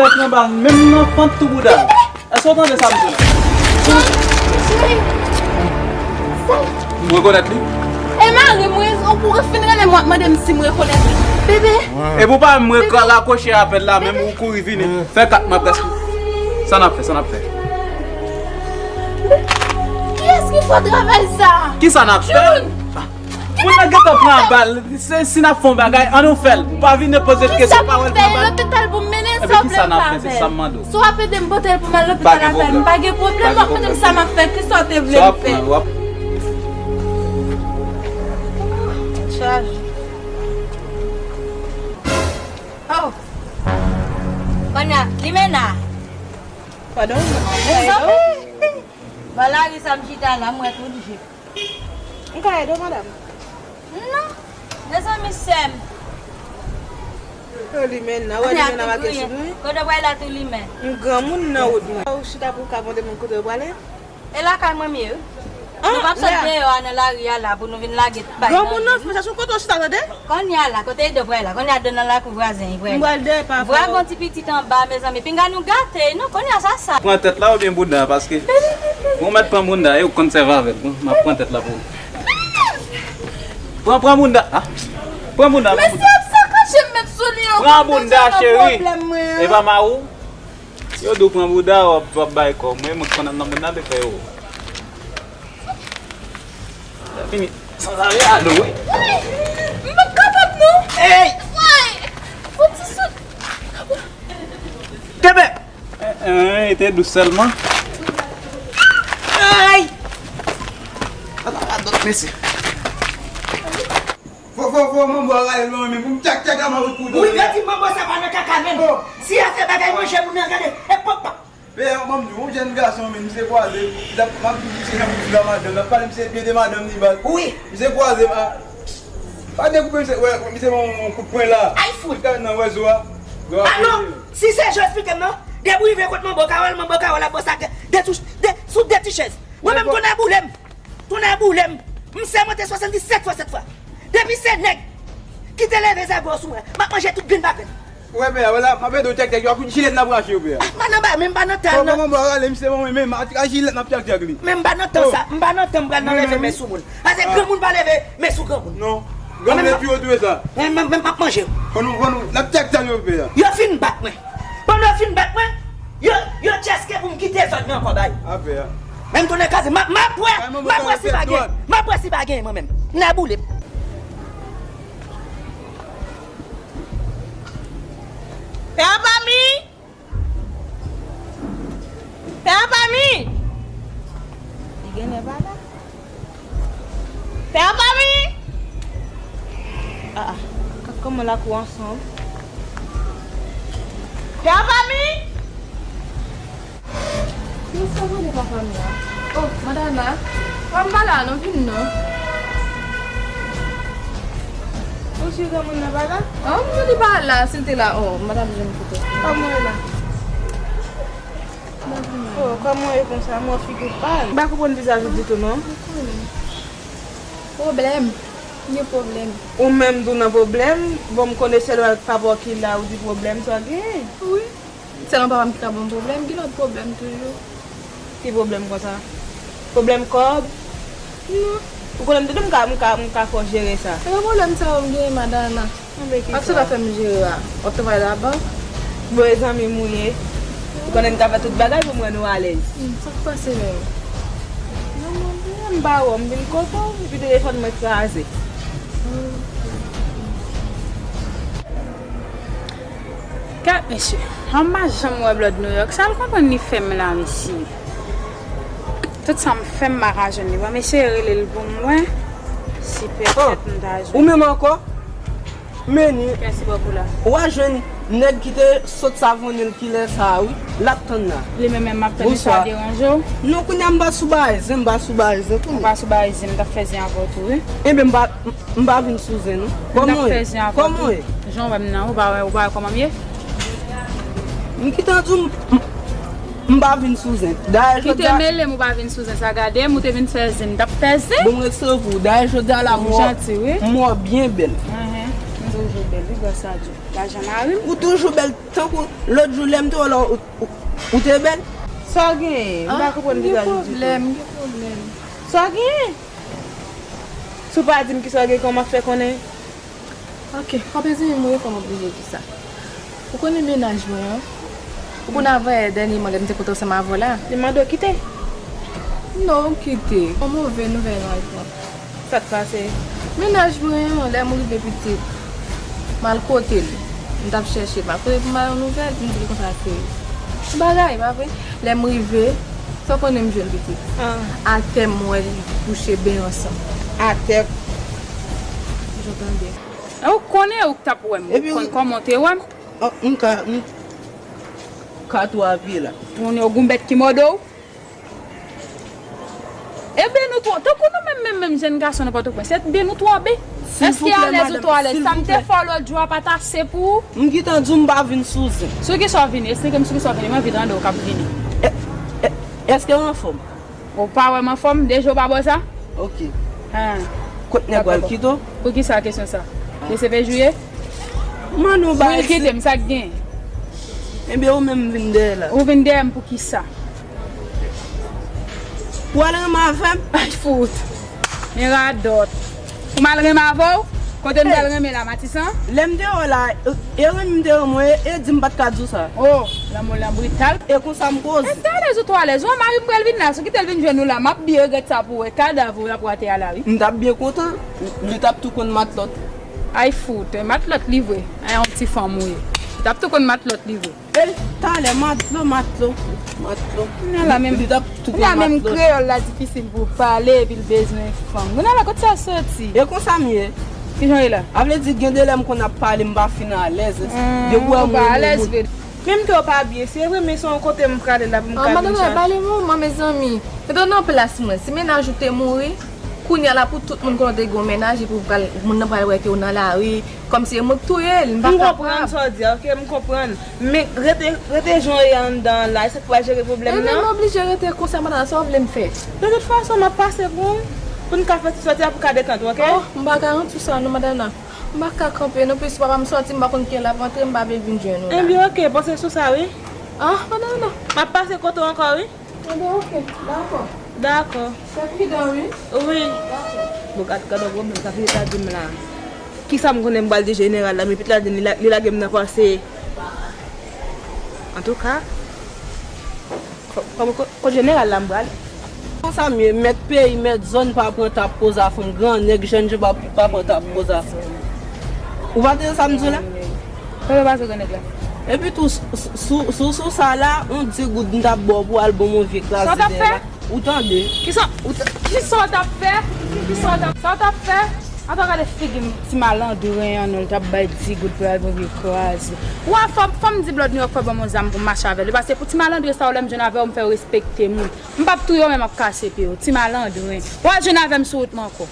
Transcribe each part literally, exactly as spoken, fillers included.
Pran bal menm nan fant tou bouda. Èske w tande sa m di w la? Cheri, cheri. Ou rekonèt li? E mari m wi, ou, ou fin rele m w ap mande m si m rekonèt li. Bebe. Epi w pa menm re-, rakwoche apèl la, menm ou kouri vini. Fè kat m ap rès. Sa n ap fè, sa n ap fè? Kiyès ki fè travay sa? Kisa n ap fè? Moun nan gentan pran bal. Se si n ap fè yon bagay, ann nou fè l. Ou pa vin poze kesyon, pa wè l pran bal. Lopital pou m mennen sa w vle m fè avè l. Sa m mande w. Si w ap ede m pote l pou m al lopital avè l, m pa gen pwoblèm. W ap mande m sa m ap fè, kisa w te vle m fè? Chaj. Oh. Kounye a, Limena. Padon? Mezanmi. Bò lari sa m chita la, m wè tout jip. M ka ede w, madanm? Non. Mezanmi, sè m. Limena, wè Limena make sou mwen. Kote w prale la tou, Limena? M granmoun nan wout mwen. Ou chita pou w ka mande moun kote w prale? E lakay mwen m ye wi. Nou p ap sot deyò a nan lari a la pou nou vin lage pay nan je nou. Granmoun nan, fè sa sou kote w chita, tande? Kounye a la, kote Edo prale la? Kounye a Edo nan lakou vwazen li prale. M pral dèyè pa fè. Vwa gon ti pitit anba, mezanmi. Pinga nou gate, non, kounye a sa sa. Pran tèt la oubyen bounda, paske ou mèt pran bounda, e ou konn sèvi avè l. Bon, m ap pran tèt la pou ou. Pran, pran bounda. Ah. Pran bounda. Mesye ap sakaje m met sou li ankò. Pran bounda, cheri. E pa mari w? Yo di w pran bounda, w ap, w ap bay kò. Mwen, mwen konn nan bounda, te fè yo. Sa fini. Sanzave a dou, wi. Woy! M p ap kapab, non. Ey! Woy! Fò ti sou. Kenbe! Eh, eh, te dous sèlman. Ay! Ala radòt, mesye. Fò, fò, fò, manbo a rale lwen men pou m tchak, tchak la, manbo kou. Wi, yo di manbo sa pa nan kaka menm. Si a fè bagay manje moun nan, gade, e pòp pa. Pè, ban m di w, yon jèn gason, men, misye kwaze, l ap, m ap di misye jan pou di la madanm, l ap pale misye byen de madanm li, baz. Wi. Misye kwaze, pa, pa dekoupe misye, wè, misye ban yon kout pwen la. Ay, fout. Nan wè zo a. Zo a. Ah non, si se jan w esplike m nan, depi w rive kot manbo Kawòl, manbo Kawòl ap bò sa de, de, sou de ti chèz. Mwen menm, tonnè boule m. Tonnè boule m. M sèmante swasanndisèt fwa sèt fwa. Depi se nèg ki te leve zègò sou mwen, m ap manje tout grenn pa grenn. Wè, pè, wè la, m ap ede w tchèk tchèk yo, a kout jilèt n ap rache yo, pè. Ah, m pa nan ba, men m pa nan tan, non. Kòman, kòman, rale misye ban mwen, men a jilèt n ap tchèk tchèk li. Men m pa nan tan sa, m pa nan tan m pral nan leve men sou moun. Paske granmoun pa leve men sou granmoun. Non. Granmoun e pi wo tou e sa. Men, men, men m ap manje yo. Fò nou, fò nou, n ap tchèk tchèk yo, pè. Yo fin bat mwen. Pandan yo fin bat mwen, yo, yo tchèske pou m kite zòn nan ankò bay. A, pè. Men m tounen kaze, m ap, m ap wè, m ap wè si pa gen, m ap wè si pa gen mwen menm. Nèboule m. Pè Pami! Pè Pami! Li genlè pa la. Pè Pami! Ah, ah. Kòman lakou an sonb? Pè Pami! Yo, sa vole papa m la. Oh, Madana. Oh, m pa la, non, vin non. Ou si granmoun nan pa la? Oh, m di pa la, si l te la, oh, m pa t ap janm koute. Kòman w ye la? Oh, kòman w ye konsa? Mò figi w pal. M pa konprann vizaj ou ditou, non. Pwoblèm. Gen pwoblèm. Ou menm tou nan pwoblèm? Bon, m konnen sèl ou ak papa w ki la, ou di pwoblèm, sa w genyen? Wi. Sèlman papa m ki ka ban m pwoblèm, ki lòt pwoblèm toujou? Ki pwoblèm konsa? Pwoblèm kòb? Non. Ou konnen m te di w m ka, m ka, m ka fè w jere sa. E pa pwoblèm sa yo m genyen, Madana. Anben ki sa? Ak sa w ta fè m jere a? W ap travay labank? Bon, e zanmi m ou ye. Ou konnen m ka fè tout bagay pou m rann ou alèz. Hmm, sa k pase menm? Non, non, non, m pa wè w, m vin kote w, epi telefòn mwen kraze. Gad mesye, an m pa janm wè Blood New York. Sa l konprann li fè m la, mesye. Tout sa m fè, m pa ka jwenn li. Bon, m eseye rele l pou m wè si petèt m ta jwenn. Ou menm ankò? Meni. Kiyès ki bò kou la? Ou a jwenn nèg ki te sot savone l kilè sa a, wi. L ap tann la. Li menm menm m ap tann li, sa deranje w? Non, kounye a m pa sou bagay zen, m pa sou bagay zen tou. Ou pa sou bagay zen, m t ap fè zen avè w tou, wi. Enben, m pa, m pa vin sou zen, non. Kòman w ye? Kòman w ye? Jan w wè m nan, ou pa wè, ou pa wè kòman m ye? M gentan di w, m, m, m pa vin sou zen. Dayè jodi a. Kite mele m, ou pa vin sou zen, sa gade m, ou te vin fè zen, m t ap fè zen. Bon, m ret sou pou ou. Dayè jodi a la, m wè w byen bèl. Enhen. Toujou bèl, wi, gras a Dye. Lajan mari m. Ou toujou bèl tankou lòt jou lè m te wè w la, ou, ou, ou te bèl. Sa w genyen? M pa konprann vizaj ou ditou. Gen pwoblèm, gen pwoblèm. Sa w genyen? Si w pa di m kisa w gen, kòman w ap fè konnen? Ok, pa bezwen mwen fò m oblije di sa. Ou konnen mennaj mwen an? Ou konn avè dènyèman lè m te kontre ansanm avè w la? Li mande w kite? Non, kite. Yon move nouvèl mwen pran. Sa k pase? Mennaj mwen an, lè m rive pitit, m al kote l. M t ap chèche l, m al kote l pou m ba l yon nouvèl, pou m di l konsa ke yon bagay, pa vre? Lè m rive, sa w konnen m jwenn pitit. Ah. Atè m wè li kouche ben ansanm. Atè. Jan tande. E ou konnen ou k t ap wè m, ou konn kòman w te wè m? Ah, m ka, m ka twò apye la. Konnen ou gon bèt ki mòde w? Ebyen nou twò, tankou nou menm, menm, menm jèn gason nan Pòtoprens, ebyen nou twò ben. Èske alèz ou twò alèz? Sa m te fè w lòt jou a pa t ase pou ou? M gentan di w m pa vin sou zen. Sou kisa w vini? Esplike m sou kisa w vini, m anvi tande w k ap vini. E, e, èske w anfòm? Ou pa wè m anfòm, de je w pa bò sa? Ok. Hen. Kot nèg w al kite w? Poukisa kesyon sa? De se pe jouye? Mande w bagay. Wi, kite m, sa k gen? Ebyen ou menm m vin dèyè la. Ou vin dèyè m poukisa? Ou al renmen avè m? Ay fout. Men radòt. Pou m al renmen avè w? Kote m t al renmen la, Matisan? Lè m te wè w la, e, e renmen m te renmen w, e, e di m pa t ka di w sa. Oh, lanmou lan brital. E konsa m koze. Èske alèz ou twò alèz? Ou wè mari m pral vin la, si w kite l vin jwenn ou la, m ap byen regrèt sa pou w wè kadav ou l ap wè atè a la, wi. M t ap byen kontan, li t ap tou konn matlòt. Ay fout, matlòt li vre. Ay, yon ti fanm ou ye. Li t ap tou konn matlòt li vre. E, talè, matlo, matlo, matlo. Kounye a la menm, kounye a menm kreyòl la difisil pou pale, epi l bezwen fanm. Kounye a la, kot sa soti? E konsa m ye. Kijan w ye la? A vle di, gen de lè m konn ap pale, m pa fin alèz. Depi w wè m renmen moun. Men m te w pa byen, se vre, men se yon kote m prale la pou m ka vin chanje. Madonna, ba li moman, mezanmi. Mete w nan plas mwen. Si mennaj ou te mouri, kounye a la pou tout moun konnen w te gen yon mennaj, epi w pral, moun nan pral wè ke w nan lari, kòmsi e mwen k touye l, m pa kapab. M konprann sa w di a, ok, m konprann. Men rete, rete jan w ye anndan an la, e sa k pral jere pwoblèm nan. Ebyen, m oblije rete konsa, Madonna, sa w vle m fè? De tout fason, m ap pase pou, pou n ka fè ti sòti a pou ka detante w, ok? Oh, m pa garanti w sa non, Madonna. M pa ka kanpe non, plis papa m sòti, m pa konn kilè l ap antre, m pa vle vin jwenn ou la. Ebyen, ok, panse sou sa, wi. Ah, Madonna. M ap pase kote w ankò, wi. Ebyen, ok, dakò. Dakò. Fè pridan, wi. Wi. Dakò. Bon, gad, gad yon pwoblèm sa Filita di m la. Kisa m konnen m pral di jeneral la, men Filita di m li la-, li lage m nan pase. Antouka, kò-, kò-, kò-, kot jeneral la m prale? Konsa m ye, mèt peyi, mèt zòn pa pran tap poz a fanm, gran nèg, jèn jan pa, pa pran tap poz a fanm. Ou pa tande sa m di w la? Sa yo pase grann nèg la. Epi tou, sou, sou, sou, sou sa la, yon di goud m t ap ba w pou w al ban m yon vye kraze dèyè la. Ou tande? Kisa, ou ta-, kisa w t ap fè? Kisa w t ap, sa w t ap fè? Atò gade figi m, ti malandren an non, l t ap bay di goud pou l al ban vye kraze. Wa, fò, fò m di Blood New York fò ban m yon zam pou m mache avè l. Paske pou ti malandren sa yo, lè m jwenn avè yo, m fè yo respekte m, wi. M p ap touye w, men m ap kase pye w. Ti malandren. W a jwenn avè m sou wout mwen ankò.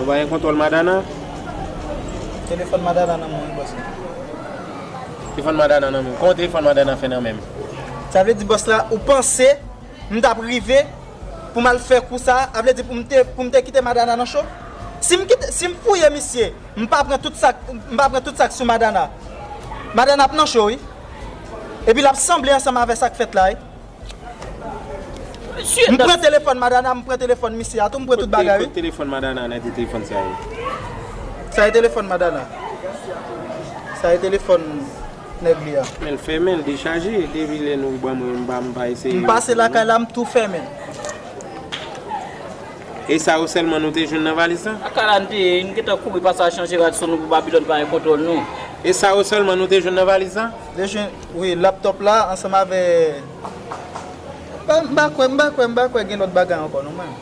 Ou pa gen kontwòl Madana? Telefòn Madana nan men w, wi, bòs la. Telefòn Madana nan men w. Kòman telefòn Madana fè nan men m? Sa vle di, bòs la, ou panse m t ap rive pou m al fè kou sa a, vle di pou m te, pou m te kite Madana nan cho? Si m kite, si m fouye misye, m pa pran tout sa k, m pa pran tout sa k sou Madana, Madana ap nan cho, wi. Epi l ap sanble ansanm avè sa k fèt la, wi. M pran telefòn Madana, m pran telefòn misye a tou, m pran tout bagay, wi. Kote telefòn Madana, nan di telefòn sa ye? Sa e telefòn Madana. Sa e telefòn nèg li a. Men l fèmen, l dechaje. Depi lè nou ban mwen, m pa, m pa eseye. M pase lakay la, m tou fèmen. E sa yo sèlman nou te jwenn nan valiz la? Lakay la n te ye, n gentan kouri pase al chanje rad sou nou pou Babilòn pa gen kontwòl nou. E sa yo sèlman nou te jwenn nan valiz la? Te jwenn, wi, laptòp la ansanm avè, m pa, m pa kwè, m pa kwè, m pa kwè gen lòt bagay ankò non, mwen.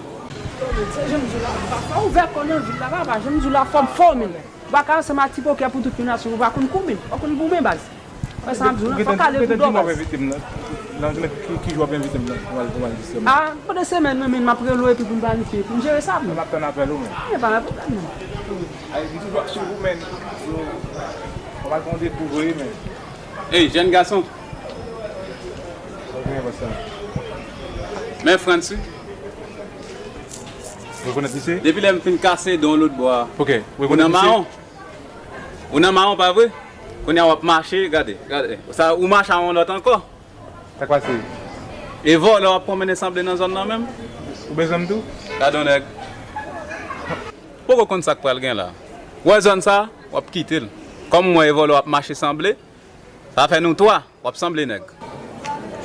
Se jan m di w la, papa, ouvè kò nan vil la, papa, jan m di w la, fò m fòme l. Ou pa ka ansanm ak ti pokè pou tout yon nasyon, ou pa konn koumen, ou konn koumen baz. Wè sa m ap di w lan, fò w kale pou dò baz. Nan jounen ki, ki jou w ap envite m nan pou m al, pou m al di sèman? A, pandan semèn nan, men m ap rele w epi pou m planifye, pou m jere sa pou ou. M ap tann apèl ou, men. E pa gen pwoblèm, non. Ay, m toujou ap swiv ou, men. Yo, fò m al pran yon detour vre, men. Ey, jèn gason. Sa w gen, bòs la? Men Frantz, wi. Rekonèt misye? Depi lè m fin kase don lòt bò a. Ok, ou nan rekonèt misye? Mawon. Ou nan mawon, pa vre? Kounye a w ap mache, gade, gade. Sa, ou mache a yon lòt ankò. Sa k pase? E vòlè w ap pwomennen sanble nan zòn nan menm? Ou bezwen m tou? Gade yon nèg. Poko konn sa k pral gen la. Ou wè zòn sa, w ap kite l. Kòm mwen e vòlè w ap mache sanble, sa fè nou twa, w ap sanble nèg.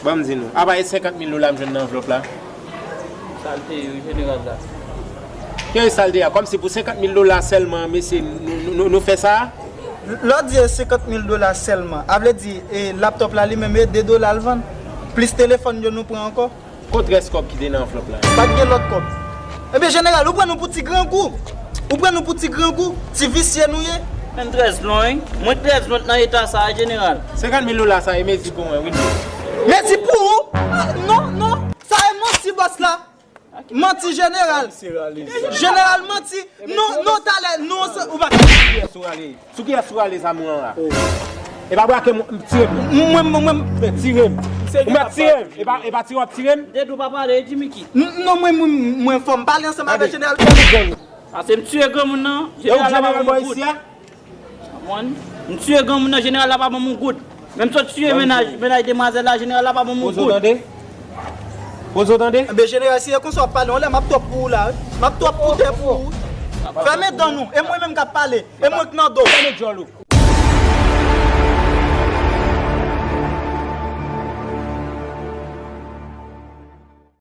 Ban m di nou, apa e senkant mil dola m jwenn nan anvlòp la? Sa l te ye, wi, jeneral la. Ki sa l te ye a? Kòmsi pou senkant mil dola sèlman, mesye, nou, nou, nou, nou fè sa? Lè w di e senkant mil dola sèlman, a vle di, e laptòp la li menm, e de dola l vann, plis telefòn yo nou pran ankò. Kot rès kòb ki te nan anvlòp la? Pa t gen lòt kòb. Ebyen, jeneral, ou pran nou pou ti grangou. Ou pran nou pou ti grangou, ti visye nou ye. Men trèz lon, wi. Mwen trèz lon nan eta sa a, jeneral. Senkant mil dola sa e mezi pou mwen, wi. Mezi pou ou? Ah, non, non. Sa e manti, bòs la. Manti, jeneral. Jeneral manti. Non, non, talè, non, se, ou pa. Sou kiyès ou rale zam ou an la? E pa brake m, tire m. Mwen, mwen, mwen. Tire m. Ou mèt tire m. E pa, e pa tire w ap tire m. Dèt ou pa pale, Jimmy ki? N-, non, mwen, mwen, mwen fò m pale ansanm avèk jeneral. Pase m tiye granmoun nan, jeneral la pa ban m yon goud. Konprann? M tiye granmoun nan, jeneral la pa ban m yon goud. Menm si w tiye mennaj, mennaj demwazèl la, jeneral la pa ban m yon goud. Poze w tande? Poze w tande? Enben, jeneral, si e konsa w ap pale, yon lè m ap twòp pou ou la, wi. M ap twòp pou tè pou ou, wi. Fèmen dan nou, e mwen menm k ap pale, e mwen k nan do. Fèmen djòl ou.